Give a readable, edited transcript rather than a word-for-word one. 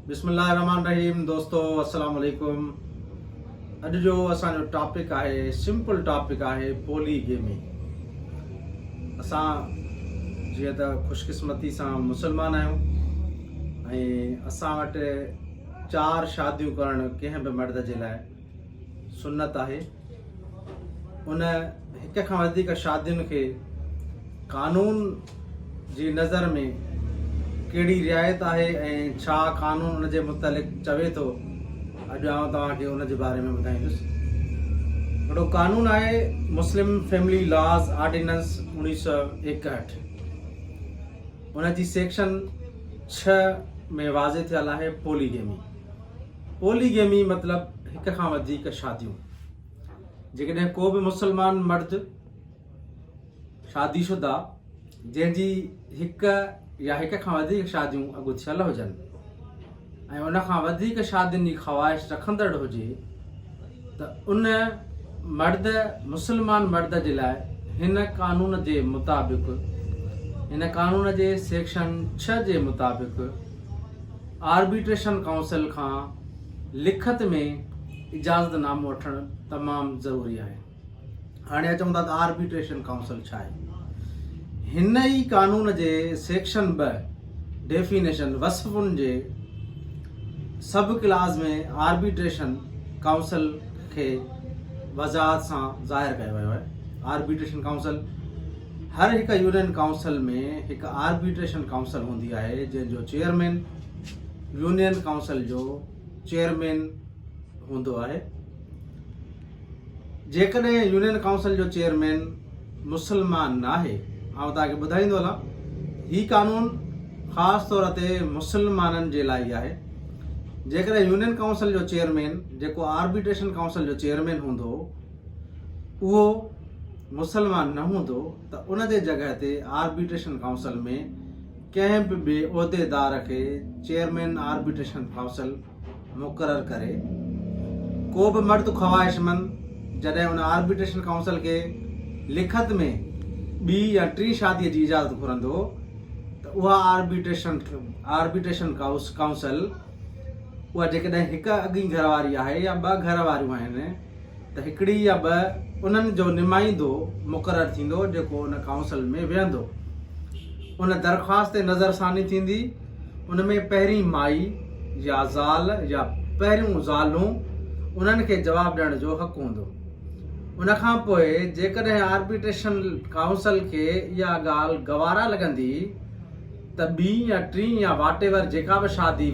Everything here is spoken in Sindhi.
بسم الله الرحمن الرحيم دوستو السلام عليڪم اڄ جو اسان جو ٽاپڪ آهي سمپل ٽاپڪ آهي پولي گيمي اسان جيئن ته خوش قسمتي سان مسلمان آهيون ۽ اسان وٽ چار شاديون ڪرڻ ڪنهن به مرد جي لاء سنت آهي. ان هڪ کان وڌيڪ شادين کي قانون جي نظر ۾ ڪهڙي رعايت آهي ۽ ڇا قانون ان جي متعلق چوي ٿو اڄ آئون توهان کي ان جي باري ۾ ٻڌائيندس. هڪڙو قانون آهي مسلم فيملي لاز آرڊيننس 1961 ان جي سيڪشن 6 ۾ واضح ٿيل آهي پولي گيمي. پولي گيمي مطلب هڪ کان وڌيڪ شاديون. جيڪڏهن ڪو به مسلمان مرد شادي شده جنهن جي هڪ يا هڪ کان وڌيڪ شاديون اڳ ٿيل هجن ۽ ان کان وڌيڪ شادين جي خواهش رکندڙ هجي ته ان مرد مسلمان مرد جي لاء هن قانون جي مطابق هن قانون جي سيڪشن 6 جي مطابق آربيٽريشن ڪائونسل کان لکت ۾ اجازت نامو وٺڻ تمام ضروري آهي. هاڻي اچون ٿا ته آربيٽريشن ڪائونسل ڇا آهي؟ هن ئي قانون جي سيڪشن 2 ڊيفينيشن، وصفن، جي سب ڪلاز ۾ آربيٽريشن ڪائونسل کي وضاحت سان ظاهر ڪيو ويو آهي. آربيٽريشن ڪائونسل هر هڪ يونين ڪائونسل ۾ هڪ آربيٽريشن ڪائونسل هوندي آهي جنهن جو چيئرمين يونين ڪائونسل جو چيئرمين هوندو آهي. جيڪڏهن يونين ڪائونسل جو چيئرمين مسلمان ناهي، آئون توهان کي ٻڌائيندو هلان هي قانون خاص طور تي مسلمانن جي لاء ئي آهي. جيڪڏهن يونين ڪائونسل جو چيئرمين جيڪو آربيٽريشن ڪائونسل جو چيئرمين هوندو اهو مسلمان نه هوندو ته ان جي جڳهه تي آربيٽريشن ڪائونسل ۾ ڪنهن به ٻئي عهديدار کي چيئرمين آربيٽريشن ڪائونسل مقرر ڪري. ڪو به مرد خواهشمند جڏهن ان آربيٽريشن ڪائونسل کي لکت ۾ ٻي يا ٽين شاديء جي اجازت گهرندو ته اها آربيٽريشن آربيٽريشن ڪائونسل اها جيڪڏهن هڪ اڳين گهر واري آهي يا ٻه گهر واريون آهن ته هڪڙي يا ٻه انهن جو نمائندو مقرر ٿيندو جيڪو ان ڪائونسل ۾ ويهندو. ان درخواست تي نظرثاني ٿيندي. ان ۾ پهرين مائي يا زال يا پهريون زالون انهن کي جواب ڏيڻ جو حق هوندو. ان کان پوء جيڪڏهن آربيٽريشن ڪائونسل کي اها ڳالهه گوارا لڳندي ته ٻي يا ٽين يا واٽ ايور جيڪا به شادي.